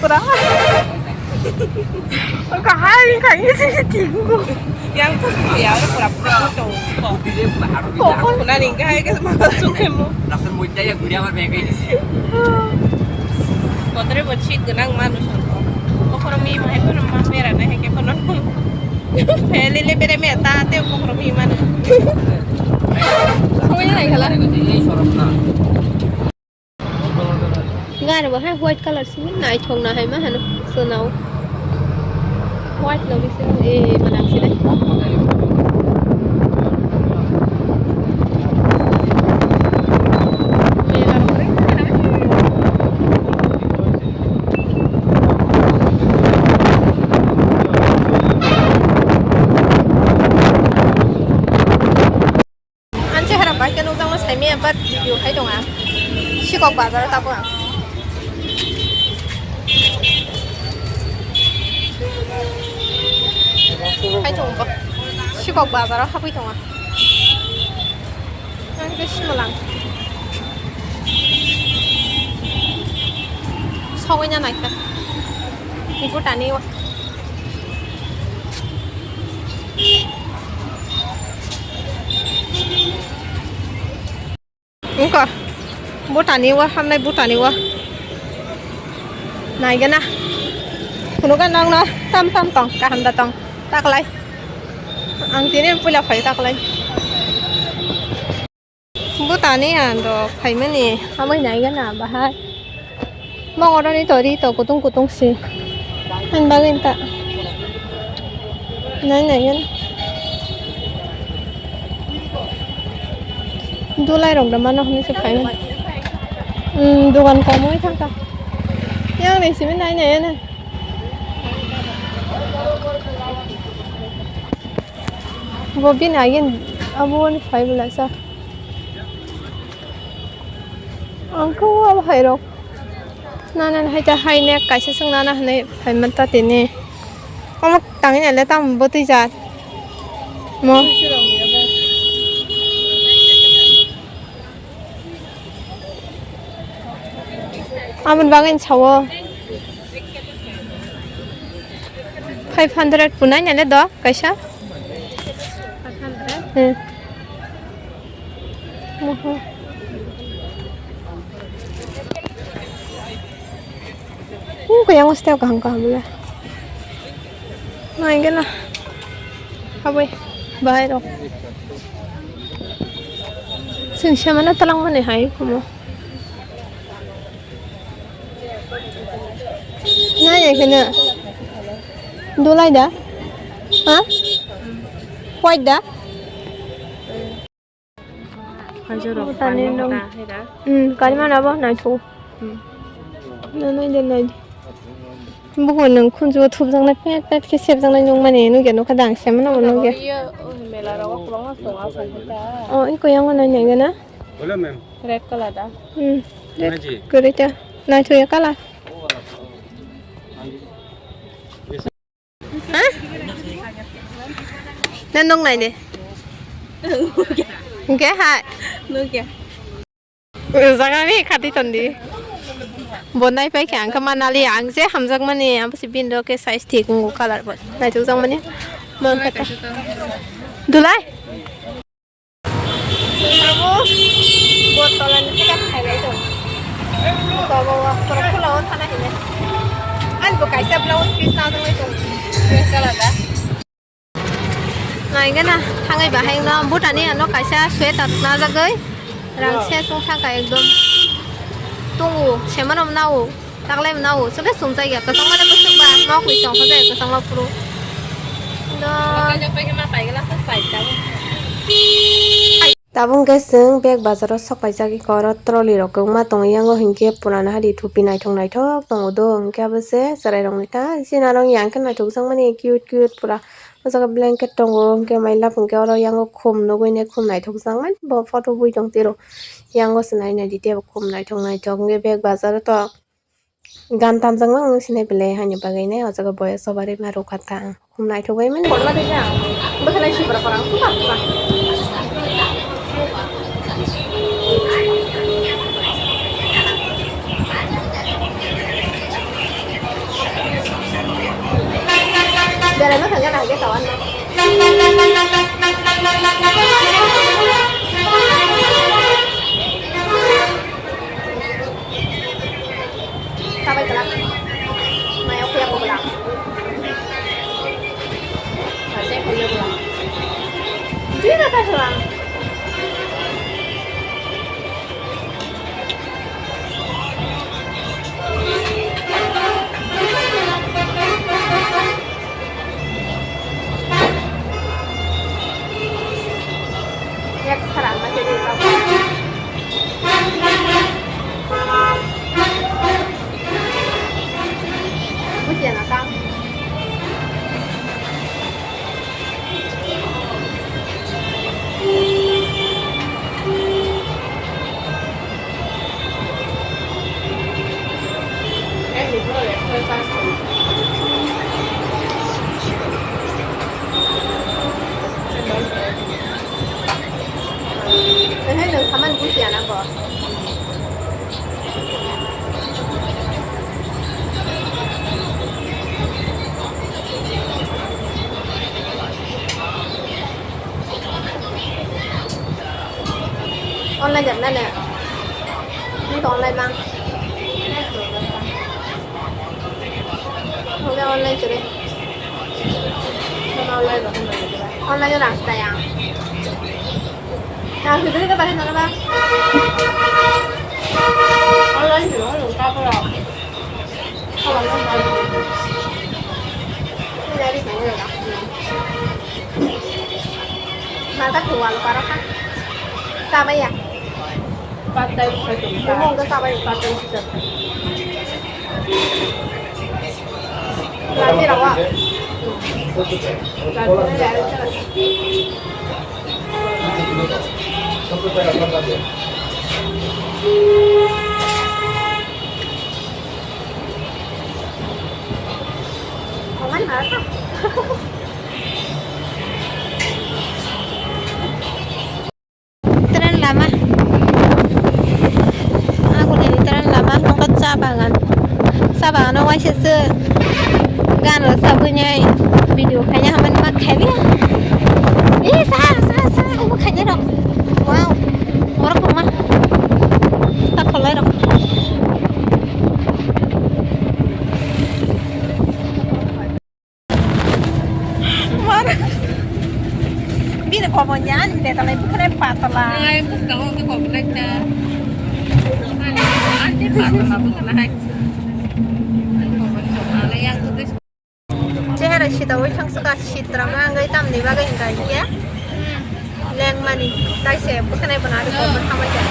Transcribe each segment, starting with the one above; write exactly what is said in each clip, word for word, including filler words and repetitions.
Pura. Kahai khai se se tingo. Yang to ya ora pura pura to. Ko ko na ning ga hai ke ma su ke mo. Rasa muita ya guri amar bag ini. Kotre bo chit ganang manu sun. Ko koro mi mai ko ma pera na hai ke ko no. Pele le pere me ta te ko koro mi manu. Ko ya nai khala. Gari bo hai white color simi naithok na hai ma hano swnao. White logi simi e manang sini. Ang chehara bai khe nukjakno saimaya, but video khai tonga. Sikok bazar o tabuk ang. Khai tongo. Sikok bazar o habwi tongo. Ang khe simalang. Sogwi na naikha. Ibu tani o. Wngkha butani o, hamnai butani o. Naigana. Phunukha nokno tam tam tong, kaham da tong. Taklai. Ang tini puila phai taklai. Butani ang do phaimani, amai naigana bahai. Mongoroni tori to kutung kutung si. Ang bagwi ta. Nai naigana. Dulai rok da mano hwnwi se phaimani. Hmm, dogan kom oi thangkha. Yang ni simi nai naigana. Bo bini agin abo ni phai bwlai sa. Ang khe o abo hai rok. Nana hai ta hai nek kaisa swng nana hinwi phai man ta tini. Omo tangwi nai le tamo bwtwi jat. Mo. Aboni bagwi sao. Five hundred punai nale do kaisa. Five hundred? Hmm. Oho. Omo khe yang step kaham kaham le. Naigena. Habwi bahai rok. Chwng semana talang mani hai kumo. Nai nai kheno. Dulai da? Ha? White da? Butani nung. Hmm, kari mana bo? Naithok. Hmm. Nai nai de nai de. Buko nung khunju thupjaknai pet pet khe sepjaknai nung mani nung ya nukha dang semana bo nung ya. Iyo, oh, mela rogo kwbangma tongo asai khe ta. Oh, iko yang nai nai gana? Red colour da? Hmm. Red. Kwrwi ta. Naithok ya colour. Ha? Na nung nai de. Hingke hai. Nukya. Jaga ni khati tondi. Bo nai pai khe ang khe manali ang je hamjak mani ang se bin ro ke size thik ngu colour bo. Naithok jak mani. Mang kata. Dulai. Abo bo tola ni ticket khailai tong. Baba wa pura khula o thana hile. An bo kaisa blouse piece na tong tong. Kala da. Naigana thangai bahai no butani ano kaisa sweater najagoi. Rang se sung thangka ekdom. Tungu semano nao. Taklai mano, o, chwngkhe chumjak ya, kwchangma le bwswk ba, nok ni tong kha je, kwchangma phuru. Do. Tabuk khe chwng bag bazar o sok paijak, eko oro trolley rok kwbangma tongo, yango hinkhe purana hari thupi naithok naithok tongo do, hinkhe abo se chwrai rok ni ta, chini aro yang khe naithok jak mani cute cute pura. O jaga blanket tongo, hinkhe my love hinkhe oro yango khum nugui nai, khum naithok jak mani bo photo bui tong tiro. Yango se nai nai di tei bo khum naithok naithok hinkhe bag bazar o to. Gan tamjakma wng sinai belai haino bagwi nai o jaga boya sobari ma rwkha ta ang. Khum naithok bai mani. Beraima thangya na hage tawan na. Sabai kwlak. Maya khuya bo kwlak. Sabai khuya bo kwlak. Jui na ta kwlak. Yak sara ma se ri ka. Bujiya na ka. Hai, nwng saman bujiya na bo. Online jam na ne? Nwng to online mang. Online sore. Online rasta ya. Nah, video kita pakai mana, Bang? Online sore, online apa? Online. Ini dari mana ya? Mata kual parah kan? Sama ya? Patai, patai. Ngomong ke sabai. Patai, patai. Lagi rawa. Paman marah. Train lama. Aku ni train lama, nokha cha bagan. Cha bagan o waisa se gan rok sabui nai video khaina hamani ma khaili. Eh, sa, sa, sa, ubo khaina rok. Wow. Borok koma. Sa kholai rok. Mana? Bini kobo nya ani betalai bukhanai patala. Ai, bwskango khe kobo lai ta. Ani patala bukhanai. Chehara sida oi thang saka sitra ma ngai tamni bagwi ngai ya. Leng mani tai se bukhanai bana ari kobo thamai ja.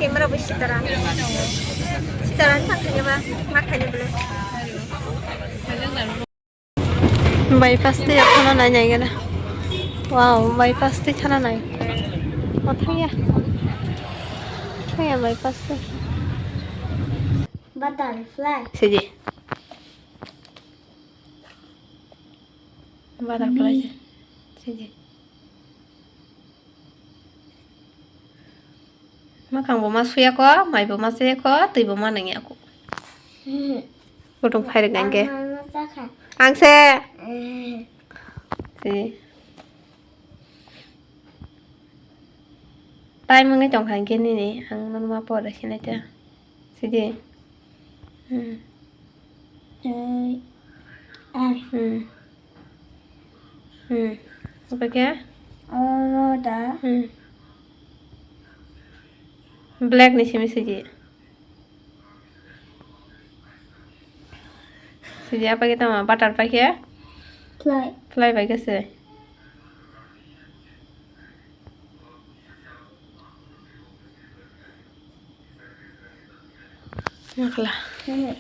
Camera bo sitra. Sitra ni thang khaini ba ma khaini bole. Bypass twi khana nai nai gana. Wow, bypass twi khana nai. O thangya. Thangya bypass twi. Butterfly. Siji. Butterfly. Siji. Mwkhang bo ma suya ko, mai bo ma suya ko, twi bo ma nangya ko. Kutung phai rwk ang khe. Ang se. Si. Tai mwnwi tong kha ang khe nini, ang nono ma por rw sinai ta. Sidi. Hmm. Tei. Ai. Hmm. Hmm. Apa khe? Oro da. Hmm. Black ni simi sidi. Sidi apa khe tama butter pai khe? Fly. Fly pai khe se. Makla. Hmm.